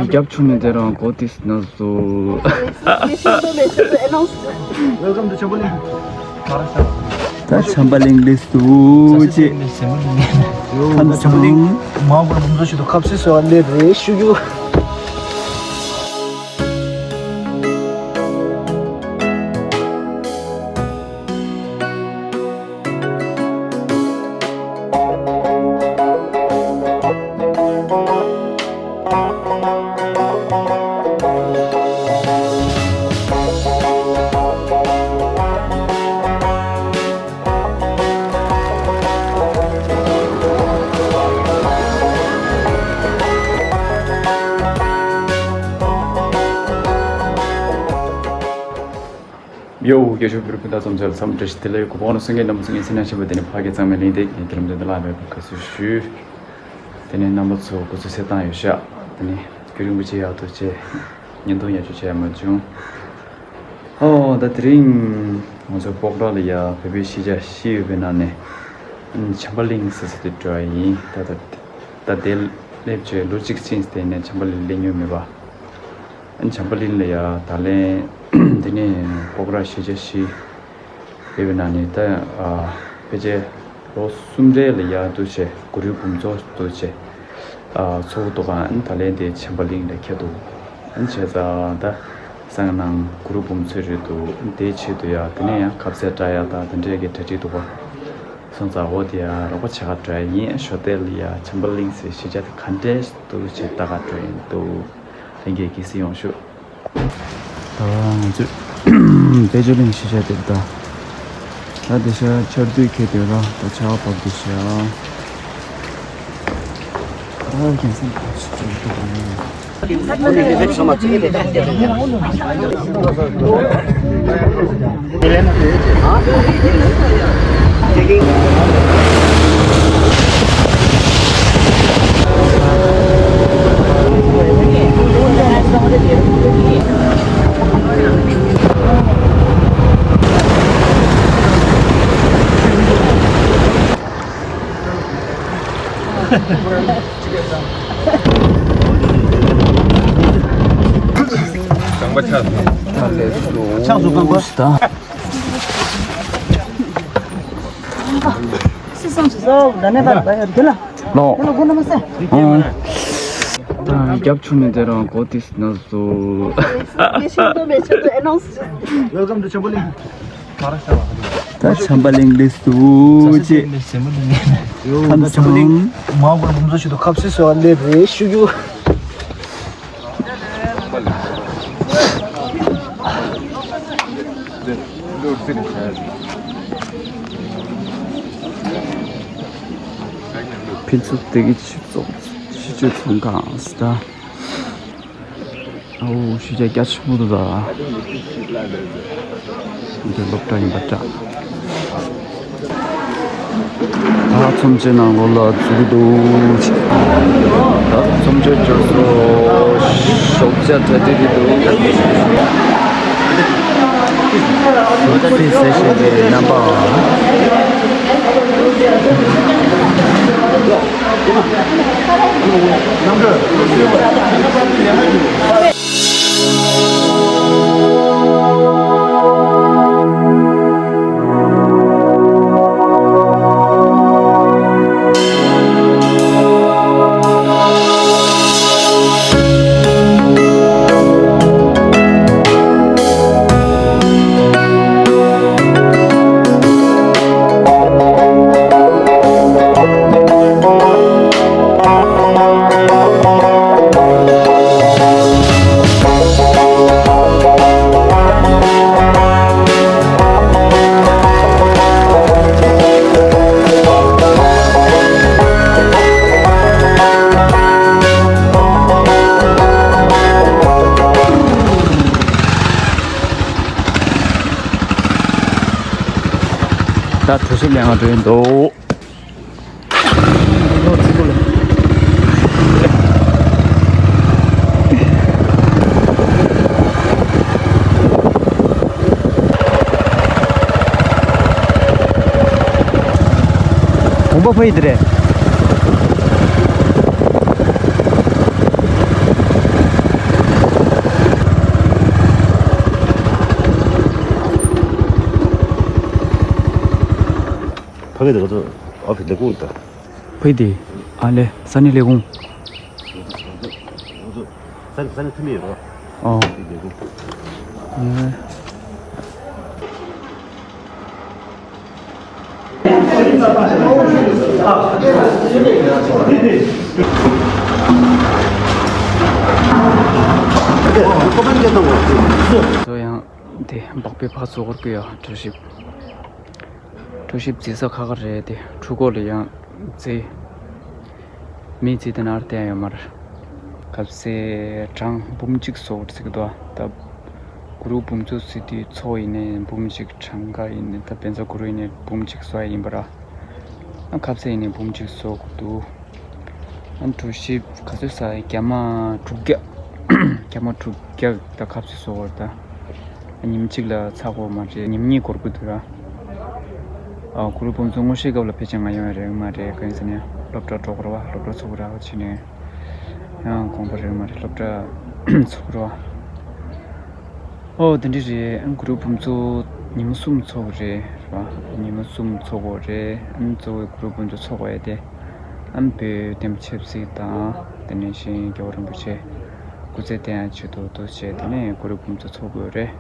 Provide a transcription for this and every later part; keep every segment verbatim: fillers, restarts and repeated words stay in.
རྒྱབ་ཆུང་ནས་དེ་རང་གོ་ཏིས་ན་སོ། Welcome to Chamberlain. ད་ཆམ་པ་གླིང་ལས་སུ་ཅེ། ཁམས་ཆམ་པ་གླིང་མ་བུ་རུ་མཛོ་ཞུ་དུ་ཁབ་སི་སོ་ལེ་རེ་ཞུ་རྒྱུ། ཡོ། རྒྱལ་སྤྱིའི་བོད་རིགས་སྤུན་ཟླ་ཚོ་ཚང་མ་བཀྲ་ཤིས་བདེ་ལེགས། གོ་བོ་ནོ་སེང་གེ་རྣམ་པ་ཚོ་ངའི་སེམས་ནང་ཆེན་པོ་དེ་ནི་ཕ་གི་གཙང་མའི་གླིང་དེ་ངའི་དེ་རིམ་དེ་འདི་ལ་མེད་པ་དགའ་བསུ་ཞུ། དེ་ནས་རྣམ་པ་ཚོ་སྐུ་གཟུགས་གསལ་ཐང་ཡོད་ཤག་དེ་ནས་རྒྱུན་རིང་པོ་ཅིག་ཡག་ཐུག་ཅེས་བརྙན་ཐུང་ཡག་ཤོས་བྱས་མ་བྱུང་། ཨོ་ད་དེ་རིང་ང་ཚོ་སྤོག་ར་ལ་ཡ་བོད་པའི་གཞིས་ཆགས་བཞི་ཡོད་པའི་ནང་ནས་བྱམས་པ་གླིང་ཟེར་ས་དེ་འགྲོ་ཡ་ཡིན། ད་ད་ད་དེ་སླེབས་བྱས་ལོ་གཅིག་ཕྱིན་དེ་ནས་བྱམས་པ་གླིང་སླེབས་མྱོང་མེད་པ། བྱམས་པ་གླིང་ལ་ཡ་ད་ལན་དེ་ནས་སྤོག་ར་གཞིས་ཆགས་བཞི་ཡོད་པའི་ནང་ནས་ད་ཕལ་ཆེར་ལོ་གསུམ་རེ་ལ་ཡ་འདུག་བྱས་གུ་རུའི་བུམ་ཚོགས་འདུག་བྱས་ཚོགས་འདུ་གང་ད་ལན་དེ་བྱམས་པ་གླིང་ལ་འཁེལ་འདུག་བྱས་ཙང་ད་སང་ནང་གུ་རུ་བུམ་ཚོགས་རེད་འདུག་དེའི་ཆེད་དུ་ཡ་དེ་ནས་ཡང་ཁ་ཟས་སྐྲ་ཡག་དང་དེ་འདྲས་ཀྱི་གྲ་སྒྲིག་འདུག་ག་སོང་ཙང་འོ་དེ་ཡ་རོགས་པ་བྱེད་ག་འགྲོ་ཡ་ཡིན། ཞོ་ཏེ་ལ་ཡ་བྱམས་པ་གླིང་ཟེར་གཞིས་ཆགས་དེ་ག་འདྲས་འདུག་བྱས་ལྟ་ག་འགྲོ་ཡིན་འདུག་ལྷན་རྒྱས་ཀྱིས་གཟིགས་ཡོང་ཤོག་ད་ང་ཚོས་དཔལ་འབྱོར་གླིང་གཞིས་ཆགས་དེར་ད། ད་དེ་ཤ་ཆར་དུས་ཁེལ་དུས་ར་ད་ཆར་པ་བབས་དུས་ཤ། ད་རྒྱལ་མཚན་ཕར་ཚུར་འགྲོ་གི་ཡོད། ཆགས་སུ་གང་པ། སི་སང་ཆུ་སོ་ད་ནས་པར་པ་ཡར་དེ་ལ། ལོ། དེ་ལ་སྒོ་ན་མ་ཟེ། ཨང་། ད་རྒྱབ་ཆུང་ནས་དེ་རང་གོ་ཏིས་ན་སོ། Welcome to Chamberlain. ད་བྱམས་པ་གླིང་ལས་སུ་ཅེ། ཁམས་ཆམ་པ་གླིང་མ་བུ་རུ་མཛོ་ཞུ་དུ་ཁབ་སི་སོ་ལེ་རེ་ཞུ་རྒྱུ། ཕུན་ཚོགས་བདེ་སྐྱིད་སྤྱི་ཚོགས་སྤྱི་སྤྱོད་ཚོང་ཁང་ཟེར་ད། ཨོ་གཞིས་ཆགས་རྒྱ་ཆེན་པོ་འདུག་ད། འདི་སློབ་གྲྭ་ཡིན་པ་འདྲ། ད་ཚོམས་ཆེན་ནང་ལོགས་ལ་འཛུལ་གྱི་འདུག་ད་ཚོམས་ཆེན་འབྱོར་སོང་། ཞོགས་ཇ་གྲ་སྒྲིག་གི་འདུག་ཞོགས་ཇ་ཟས་བཞིན་པའི་རྣམ་པ། ད་གྲོ་ཞིབ་ལེན་ག་འགྲོ་ཡིན་འདུག་གོམ་པ་ཕ་ཡི་དེ་རེད། ཕ་གི་དེ་ཚོ་ཨོ་ཕི་ལས་ཁུངས་དང་། ཕ་གི་དེ་ཨ་ལེ་ས་གནས་ལས་ཁུངས། ས་ས་གནས་འཐུས་མི་ཡོད་རོ། ཨོ། ཕ་གི་ལས་ཁུངས། ཚོ་ཡང་དེ་འབག་པའི་ཕ་ཚོ་གོར་གི་ཡ་གྲོ་ཞིབ། གྲོ་ཞིབ་རྩེ་ས་ཁ་ཁ་རེད་དེ་ཕྲུ་གུ་ལ་ཡང་རྩེ། མི་རྩེ་དེ་ནར་བསྟན་ཡོད་མར། གབ་སེ་གྲངས་འབུམ་གཅིག་སོགས་རྩིག་དོ་ད། གུ་རུ་འབུམ་ཚོ་སི་ཏི་ཚོ་ཡིན་ནའི་འབུམ་གཅིག་གྲངས་ཀ་ཡིན་ནའི་ད་བེན་ཚ་གུ་རུ་ཡིན་ནའི་འབུམ་གཅིག་སོ་ཡ་ཡིན་པ་ར། ཨ་གབ་སེ་ཡིན་ནའི་འབུམ་གཅིག་སོགས་འདུག་ཨ་གྲོ་ཞིབ་ག་ཚོད་ས་རྒྱ་མ་དྲུག་བརྒྱ། རྒྱ་མ་དྲུག་བརྒྱ་ད་གབ་སེ་སོགས་ད། ཉིན་གཅིག་ལ་ཚ་གོ་མ་རེད། ཉིན་གཉིས་འགོར་གི་འདུག་ར། ཨ་གུ་རུ་འབུམ་ཚོ་དངོས་གཞིའི་སྐབས་ལ་ཕལ་ཆེར་ང་ཡོང་ཡ་རེད་མ་རེད། གང་ཡིན་ཟེར་ན་སློབ་གྲྭ་འགྲོ་དགོས་ར་བ། སློབ་གྲྭ་ཚུགས་ར་བ་ཕྱིན་ནས་ཡང་དགོངས་པ་རེད་མ་རེད། སློབ་གྲྭ་ཚུགས་ར་བ། ཨོ་དེ་འདྲ་རེད། ཨ་གུ་རུ་འབུམ་ཚོ་ཉི་མ་གསུམ་ཚོགས་རེད་ར་བ། ཉི་མ་གསུམ་ཚོགས་དགོས་རེད། ཨ་གཙོ་བོའི་གུ་རུ་འབུམ་ཚོ་ཚོགས་དགོས་ཡ་དེ། ཨམ་བོད་དེམ་ཆབ་སྲིད་དང་། དེ་ནས་ཤིང་རྒྱལ་བ་རིན་པོ་ཆེ་སྐུ་ཚེ་བརྟན་ཡ་ཆེད་དུ་འདུག་བྱས། དེ་ནས་གུ་རུ་འབུམ་ཚོ་ཚོགས་དགོས་རེད་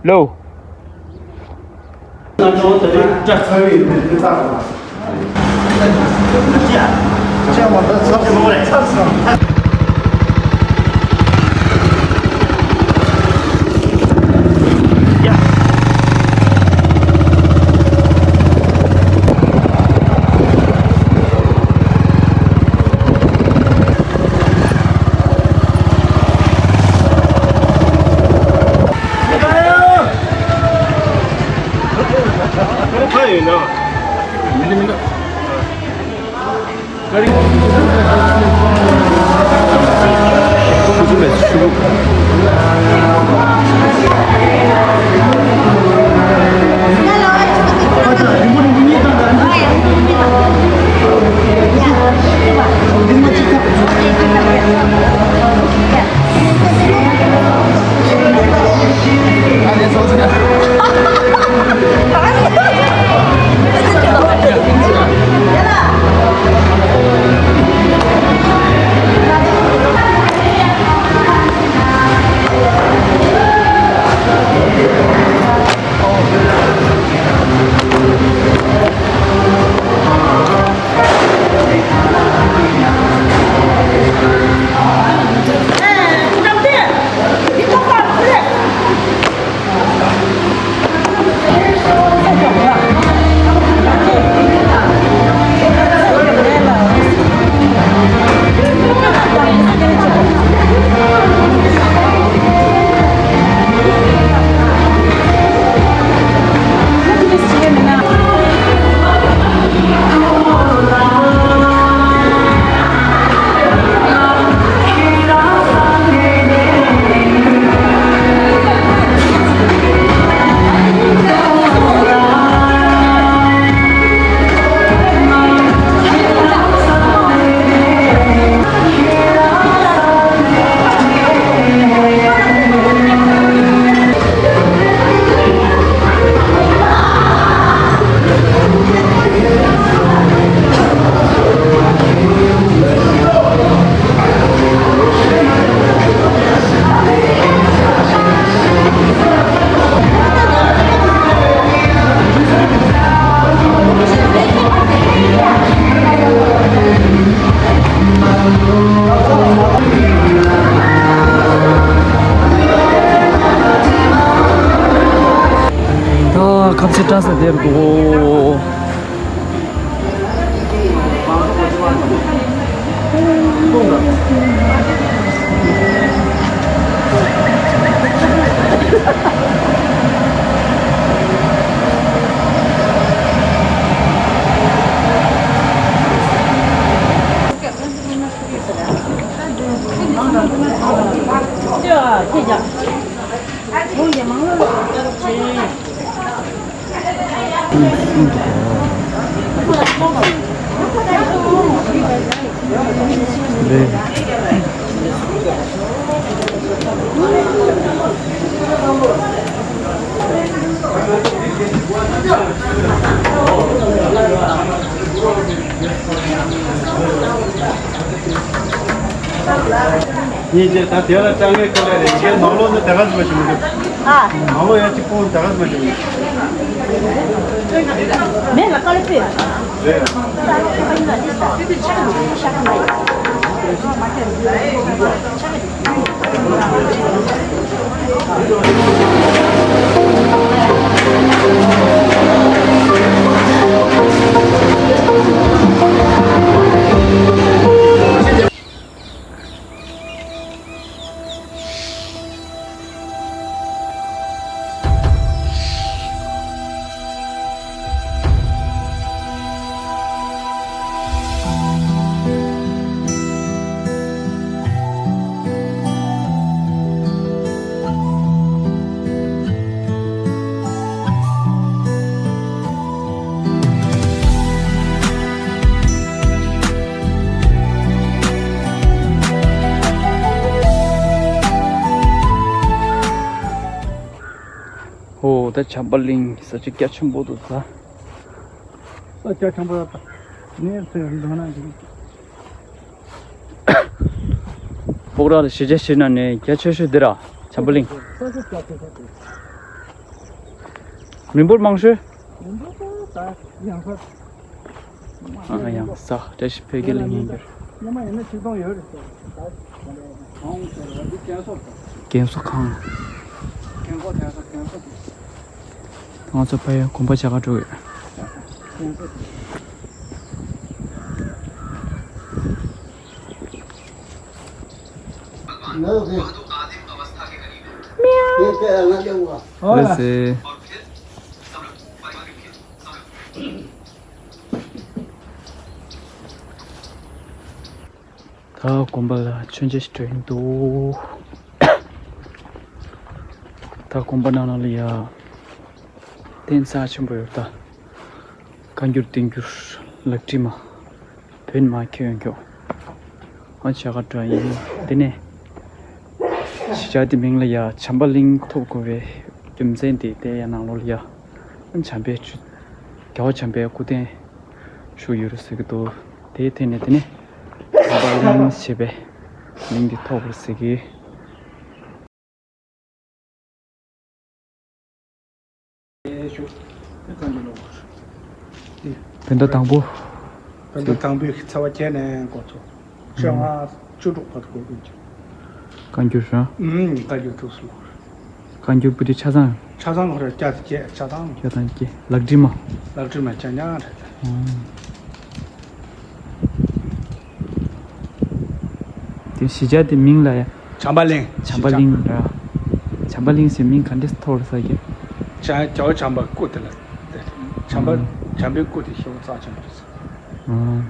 ལོ། ད་ཁ་ཆེ་བཀྲ་ས་དེར་འདུག་ཉིན་རྗེས་ད་དེ་ལ་དཀའ་ངལ་དཀའ་ལས་རེད། ངས་ནང་ལོགས་ནས་དེ་ག་ཟིག་མ་བྱུང་གི། ཨ། ནང་ལོགས་ཡ་གཅིག་ཕོང་དེ་ག་ཟིག་མ་བྱུང་གི། མེད་ལ་དཀའ་ལས་ཕེབས། རེད། ཨོ་ད་བྱམས་པ་གླིང་ས་ཆ་རྒྱ་ཆེན་པོ་འདུག་ད། ས་ཆ་ཆེན་པོ་ད་ནས་ཚོས་འདོན་ན་འགྲིག་སྤོག་ར་ལ་གཞིས་ཆགས་ཤིག་ན་ནས་རྒྱ་ཆེ་ཤོས་འདི་ར་བྱམས་པ་གླིང་། ས་ཆ་རྒྱ་ཆེ་ཤོས་དེ། མི་འབོར་མང་ཤོས། མི་འབོར་ད་ཡང་ས། ཨ་ཡང་ས་བཀྲ་ཤིས་འཕེལ་རྒྱས་གླིང་ཡིན་པས། སྔོན་མ་ཡིན་ན་ཆིག་སྟོང་ཡོད་རེད་ཟེར། ད་གང་ཟེར་བ་འདི་རྒན་གསོ་དང་། རྒན་གསོ་ཁང་། རྒན་གོག་རྒན་གསོ་རྒན་གསོ་དང་། ང་ཚོ་ཕ་ཡུལ་དགོན་པ་བྱ་དགའ་འགྲོ་ཡོད། རྒན་གསོ་དང་། ལགས་སེ། ད་དགོན་པ་ལ་མཆོད་མཇལ་ཞིག་འགྲོ་ཡིན་འདུག་ད་དགོན་པ་ནང་ལ་ཡ་རྟེན་རྩ་ཆེན་པོ་ཡོད་ད། བཀའ་འགྱུར་བསྟན་འགྱུར་ལག་བྲིས་མ། བོད་མ་ཁྱོད་ཡོང་ཁྱོད། ཨ་བྱ་དགའ་འགྲོ་ཡིན་དེ་ནས། གཞིས་ཆགས་དེ་མིང་ལ་ཡ་བྱམས་པ་གླིང་ཐོབ་དགོས་པའི་རྒྱུ་མཚན་དེ་དེ་ཡ་ནང་ལོགས་ལ་ཡ། བྱམས་པའི་ཆུ། རྒྱལ་བ་བྱམས་པའི་སྐུ་རྟེན་བཞུགས་ཡོད་རེད་ཟེར་གི་འདུག་དེའི་ཐད་ནས་དེ་ནས་བྱམས་པ་གླིང་ཞེས་པའི་མིང་འདི་ཐོགས་པ་རེད་ཟེར་གི། བོད་ཟླ་དང་པོ། བོད་ཟླ་དང་པོའི་ཚེས་པ་བརྒྱད་ནས་འགོ་ཚུགས། ཕྱི་ལོ་ལྔ་བཅུ་དྲུག་བར་དགོས་ཀྱི་འདུག་བཀའ་འགྱུར་ར། ཨུམ། བཀའ་འགྱུར་ཐུགས་སུ་ལོག་བཀའ་འགྱུར་པོ་དེ་ཆ་ཚང་། ཆ་ཚང་ལོག་རེད། བརྒྱ་དང་བརྒྱད་ཆ་ཚང་། བརྒྱ་དང་བརྒྱད་ལག་བྲིས་མ། ལག་བྲིས་མ་ཆ་ཉག་རེད། ཨུམ། དེ་གཞིས་ཆགས་དེ་མིང་ལ་ཡ། བྱམས་པ་གླིང་། བྱམས་པ་གླིང་ར། བྱམས་པ་གླིང་ཟེར་མིང་ག་འདྲས་ཐོགས་རེད་ཟེར་གི། བྱ་རྒྱལ་བ་བྱམས་པ་སྐུ་དེ་ལ། བྱམས་པ། ཨུམ། བྱམས་པའི་སྐུ་དེ་ཞེ་པོ་རྩ་ཆེན་པོ་རེད། ཨུམ།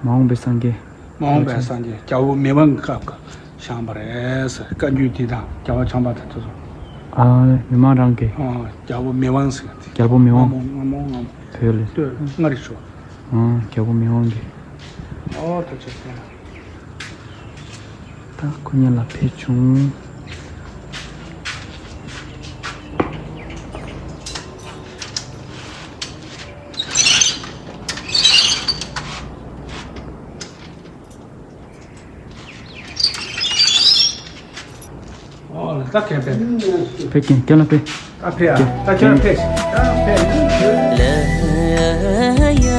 མ་འོངས་པའི་སངས་རྒྱས། མ་འོངས་པའི་སངས་རྒྱས་རྒྱལ་པོ་མི་དབང་གི་སྐབས་ཀྱི་བཞེངས་པ་རེད་ཟེར། བཀའ་འགྱུར་འདི་དང་རྒྱལ་བ་བྱམས་པ་དང་དེ་ཚོ། ཨ། མི་དམངས་རང་གི། ཨ། རྒྱལ་པོ་མི་དབང་ཟེར་གི། རྒྱལ་པོ་མི་དབང་། སྔ་མོ་སྔ་མོ་སྔ་མོ། བོད་ལ། སྟོད་མངའ་རིས་ཆུ། ཨ། རྒྱལ་པོ་མི་དབང་གི། ཨོ་ད་ཆ་ཚང་། ད་ཁོ་གཉིས་ལ་ཕེབས་བྱུང་། ཨོ་ལ་ད་གན་ཕེབས། ཕེབས་གན་གན་ལ་ཕེབས། ད་ཕེབས་ཨ། ད་ཁྱོད་ཕེབས། ད་ཕེབས། ལ་ཡ་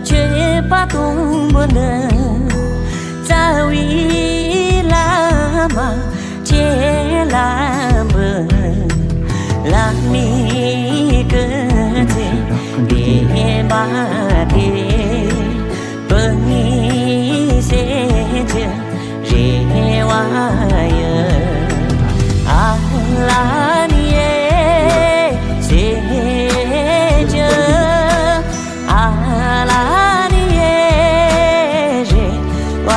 ཆོས་པ་དང་པོ་ནི་རྩ་བའི་བླ་མ་ཁྱེད་ལ་འབུལ། བླ་མའི་སྐུ་ཚེ་བརྟན་པ་དེ། བུ་ངའི་སེམས་ཀྱི་རེ་བ་ཡིན། ཨ་ལ་ནི་ཡེ་སེམས་ཀྱི། ཨ་ལ་ནི་ཡེ་རེ་བ་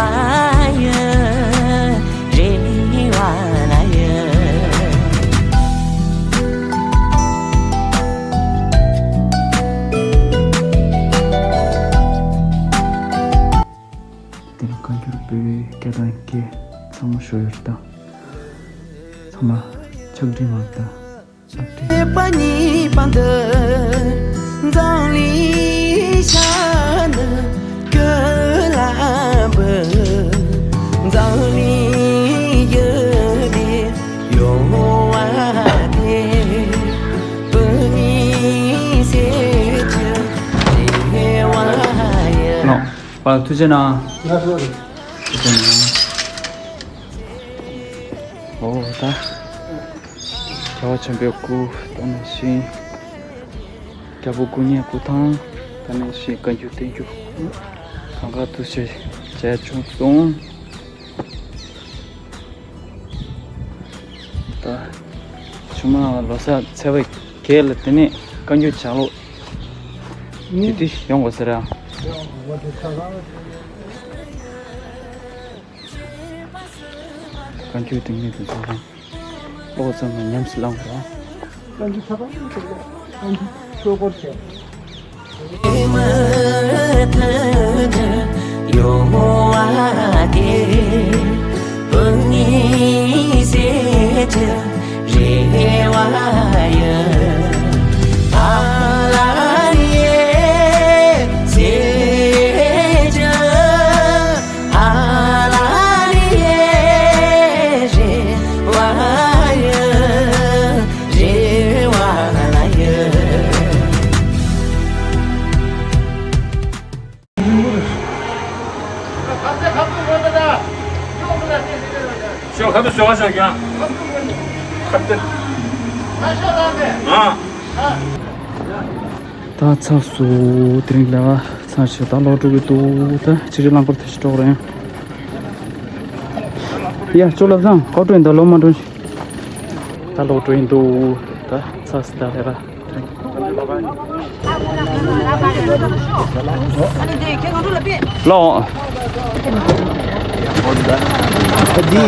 ཡིན། རེ་བ་ལ་ཡོད། དེ་ལ་བཀའ་འགྱུར་པོད་བརྒྱ་དང་བརྒྱད་ཚང་མ་ཤོ་ཡོད་དང་། ཚང་མ་ཕྱག་བྲིས་མ་དང་། པ་གཉིས་པ་འདི་འཛམ་གླིང་ཤར་ནུབ་ཀུན་ལ་འབུལ། ཨ། ཐུགས་རྗེ་གནང་། ཐུགས་རྗེ་གནང་། ཨོ་ད། རྒྱལ་བ་ཆེན་པོའི་སྐུ། ད་ནང་བཞིན་རྒྱལ་པོ་སྐུ་བརྙན་སྐུ་ཐང་། ད་ནང་བཞིན་བཀའ་འགྱུར་བསྟན་འགྱུར། གང་ག་ཐུགས་རྗེ་ཆེ། མཇལ་བྱུང་སོང་། ད་ཆུ་མ་ལོ་གསར་ཚེས་པ་བརྒྱད་ལ་དེ་ནས་བཀའ་འགྱུར་ལྗགས་ཀློག་དེ་དུས་ཡོང་དགོས་ཟེར་ཡ། བཀའ་འགྱུར་དེ་ནས་དེ་ཚོ་ཀློག་ཙམ་ལ་ཉམས་སུ་བླང་དགོས། བཀའ་འགྱུར་ཚར་བ་ཡིན་ཟེར་ན་བཀའ་འགྱུར་ཆོས་སྐོར་བྱས། རེ་བ་ཡོད། ཤོག་ཁ་ཐུག་ཤོག་ཤོག་ཀྱང་། ཁ་ཐུག་ཨ། ད་ཚར་སོང་། དེ་རིང་ལས་ཀ་ཚར་ཞིག་ད་ལོག་འགྲོ་གི་འདུག་ད་ཕྱི་དྲོ་རླངས་འཁོར་ཐེངས་ཤིག་འགྲོ་གི་རེད། ཡ། ཅོ་ལབ་བཟང་། ཨོ་ཊོ་ཡིན་ད་ལོག་མ་འགྲོ་ཞིག་ད་ལོག་འགྲོ་ཡིན་འདུག་ད་ཚར་སོང་ད་ལས་ཀ། ལོག་འདི་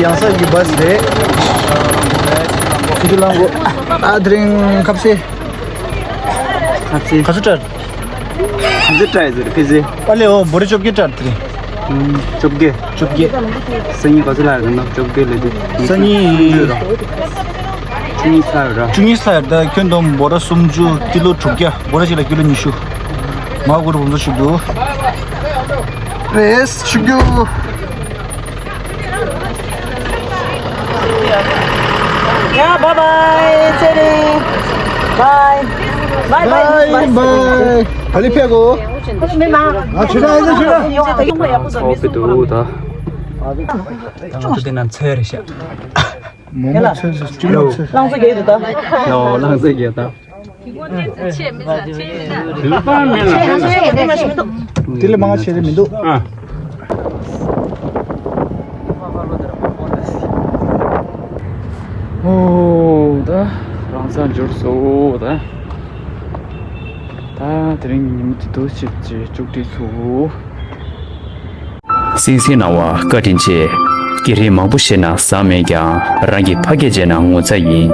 ཡང་སར་གྱི་བཱས་རེད། ཁྱེད་ཚོ་ལངས་དགོས། ཨ། དེ་རིང་ཁ་ཟས། ཁ་ཟས་ག་ཚོད་སྤྲད། ཁ་ཟས་སྤྲད་ཡོད་ཟེར་ཁ་ཟས། ཨ་ལེ། འོ། འབོ་ར་བཅོ་བརྒྱད་སྤྲད་དེ་རེད། ཨུམ། བཅོ་བརྒྱད། བཅོ་བརྒྱད། སང་ཉིན་ག་ཚོད་ལྷག་ཡོད་ན། བཅོ་བརྒྱད་ལས་དུས་སང་ཉིན་བཅུ་གཉིས་ལྷག་ཡོད་ར། བཅུ་གཉིས་ལྷག་ཡོད་ར། བཅུ་གཉིས་ལྷག་ཡོད། ད་ཁྱོན་བསྡོམས་འབོ་ར་སུམ་ཅུ། ཀི་ལོ་དྲུག་བརྒྱ། འབོ་ར་གཅིག་ལ་ཀི་ལོ་ཉི་ཤུ། མར་གུ་རུ་བུམ་ཚོ་ཞིག་འདུག་རེད། ཞུ་རྒྱུ། ཡ། བཱའི་བཱའི། ཚེ་རིང་། བཱའི། བཱའི་བཱའི། བཱའི་བཱའི། ག་ལེ་ཕེབས་གོ། མི་མང་། ཨ། ཆོས་གྲྭ་ཨེ་ཟེར་ཆོས་གྲྭ། ཚོགས་པའི་འདུག་ད། ད་ང་ཚོ་དེ་ན་ཚོད་རེད་ཤག་མོག་མོག་ཚོད་ཚོད་སྤྱི་ལོ་ཚོད། ལང་ཚོ་རྒྱས་འདུག་ད། ལོ་ལང་ཚོ་རྒྱས་ད། དེ་ལས་མང་ཆེ་རེ་མི་འདུག་ཨ། ཨོ། ད་རང་ས་འབྱོར་སོང་ད། ད་དེ་རིང་ཉིན་མོ་དེ་དུས་ཆེད་ཀྱི་བཅུ་དྲུག་ཚོ། སིང་སིང་སྣང་བ་བཀའ་དྲིན་ཆེ། སྐད་རིགས་མང་པོ་ཤེས་ན་བཟང་མེད་ཀྱང་། རང་གི་ཕ་སྐད་བརྗེད་ན་ངོ་ཚ་ཡིན།